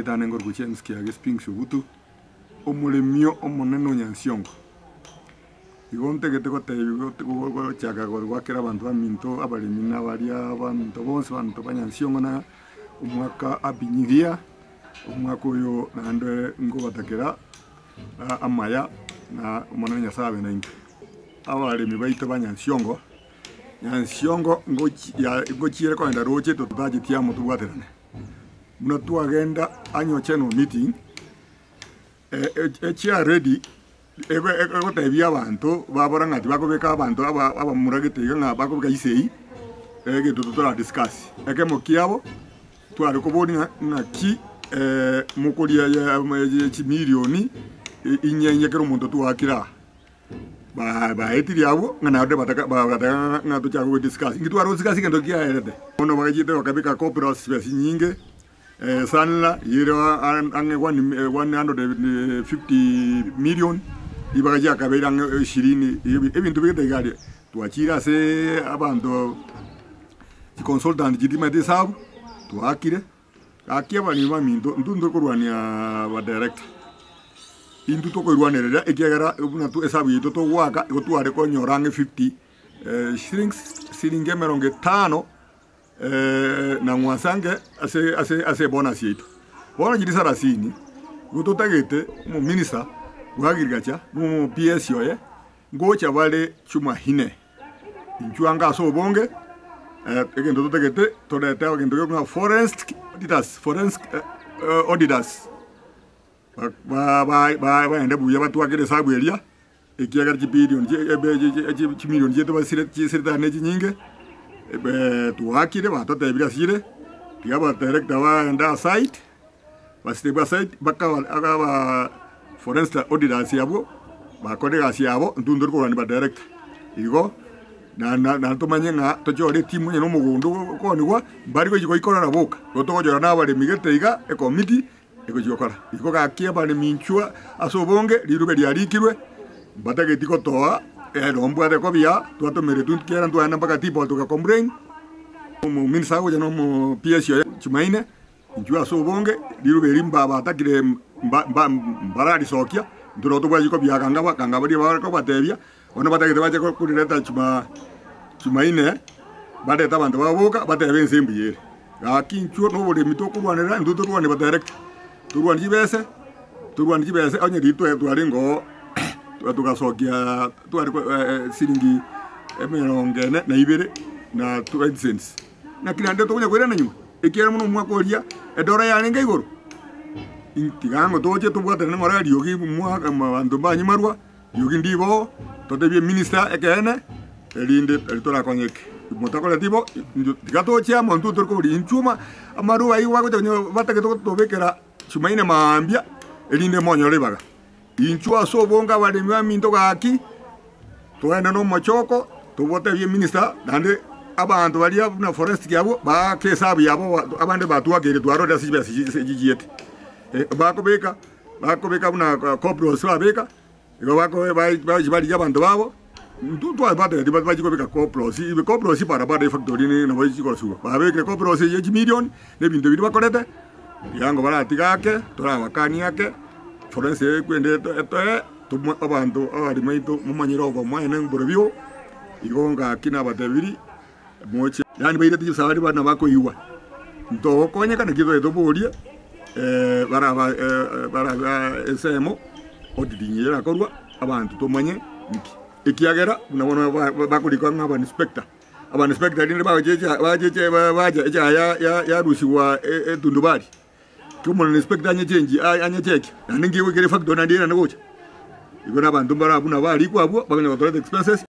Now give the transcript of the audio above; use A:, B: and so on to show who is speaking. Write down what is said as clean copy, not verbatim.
A: Erieta ane nkorokwa James Kiage Spinks Ogutu, omoremio omonene o Nyansiongo. Igo ntagete gotebi gochaka goakera abanto baminto abaremi na baria baminto bonsi abanto ba Nyansiongo na omwaka happy new year, omwaka oyo naende nkobatakera amaya na Omonene Nyasaye abe naintwe. Abaremi baito ba Nyansiongo, Nyansiongo ngochi ngochiere kogenda roche totacheti amo tobwaterane. Buna twagenda annual general meeting, echair lady egotebia abanto babora ng'a tibakobeka abanto abamura gete iga ng'a bakobeka isei, egento totora discuss. Ekemo kiabo, tware koboria ng'a ng'aki mokoria chimilioni inye inye kera omonto twaakire aa. Baetirie abwo ng'a naende bataka bagataka ng'a tochake go discuss. Inki tware go discuss egento kiaerete? Bono bagachete bakabeka corporals chibesa chinyinge, sanla ere ang'e 150 million, ribaga chiakabeire ang'e ishirini, ebinto bigete iga aria. Twachire ase abanto chiconsultant chiria chimaete esabu, twaakire. Gaki abaremi baminto, intwe ntore korwania abadirector, intwe tokoirwanerera ekiagera buna esabu yaito togoaka igo tware konyora ang'e 50 shillings, siringi emerongo etano na ng'wansa nge ase ase ase ebonus yaito. Bono chiria sarasini, igo totagete omominister bwa agriculture na omo PS oye, ngocha bare chumahine. Inchuo anga ase obonge, egento totagete torete egento gekorokwa ng'a forensic auditors, forensic auditors bagende buya batwakere esabu eria, ekiagera chibilion chimilion chiaito basire chisirete ne chinyinge, twakire batotebirie ase chire, tiga abadirector bagende aside. Basibwe ase mpaka aba forensic auditors abwo bakore egasi yabo, intwe ntori korwania ba director. Igo naende tomanye ng'a tochore etimu onye na omogondo okoonigwa, mbari gochia goikorera boka, igo togochora na abaremi gete iga ekomiti egochia gokora. Igo gaki abaremi inchwa ase obonge riruba riarikirwe, mbatageti gotoa nabo mbwate kobia twatomeretwe intwe ekiagera ntwaenda mpaka depot toga complain, omominister agocha na omo PS oye Chumaine. Inchuo ase obonge, riruba eri mbabatakire mbararisokia, intwe nabo tobwati kobiaka ngaba kanga baria bare kobatebia, bono batagete bache korireta chumaine, barete abanto babo boka, batebe ense mbuya ere. Gaki inchuo na oboremi tokorwanerera, intwe torwane badirector, torwane chibese, torwane chibese onye riria twarenge oo togasokia tware siringi emerongo ene na ibere na 20 cents. Naki naende tokonya koirana nyuma, ekiagera buna omwaka oria edora yarenge igoro. Tiga ng'o toche tobwaterane ng'ora eriogi mwaka abanto mbanyimarwa, riogi ndibo, totebie minister ekeene, erinde eri torakonyeke. Motakoreti bo, intwe tiga toche amo intwe tori koboria inchuo ma amarwa aywo bagocha konye batagete gotobekera chumaine mambia, erinde monyore ribaga. Inchuo ase obonge abaremi baminto gaki, togende nomochoko, tobotebie minister, naende abanto baria buna forensic abwo, baake esabu yabo abande batwakeire twarorire ase chibesa chichiete. Bakobeka bakobeka buna corporals babeka, igo bako barigia abanto babo, intwe twabatebetie bachie kobeka corporals, corporals barabara efactory nabo chikorosigwa, babekire corporals eye chimilion, na ebinto biria bakorete, Riango baratiga ake, torabakanie ake, forensi eye ekwende etoe, tomwe abanto abarimo baito momanyere obomaene mborobio, igo ngaki nabatebirie, moche. Yaani bairete chisabari buna bakoigwa, ntogokonyeka naki tobe toborie baraba baraba ensemo auditing eye erakorwa, abanto tomanye nki. Ekiagera buna bono bakorikwa ng'a aba inspector. Abaninspector rinde bagochecha bacheche bacha echaye ya ya yarusigwa etundubari, ki omoninspector anyechengi anyecheki naende nki goikera efactory naende erande gocha. Igo na abanto mbare abwo nabo barikwe abwo bakonyara gotoreta expenses.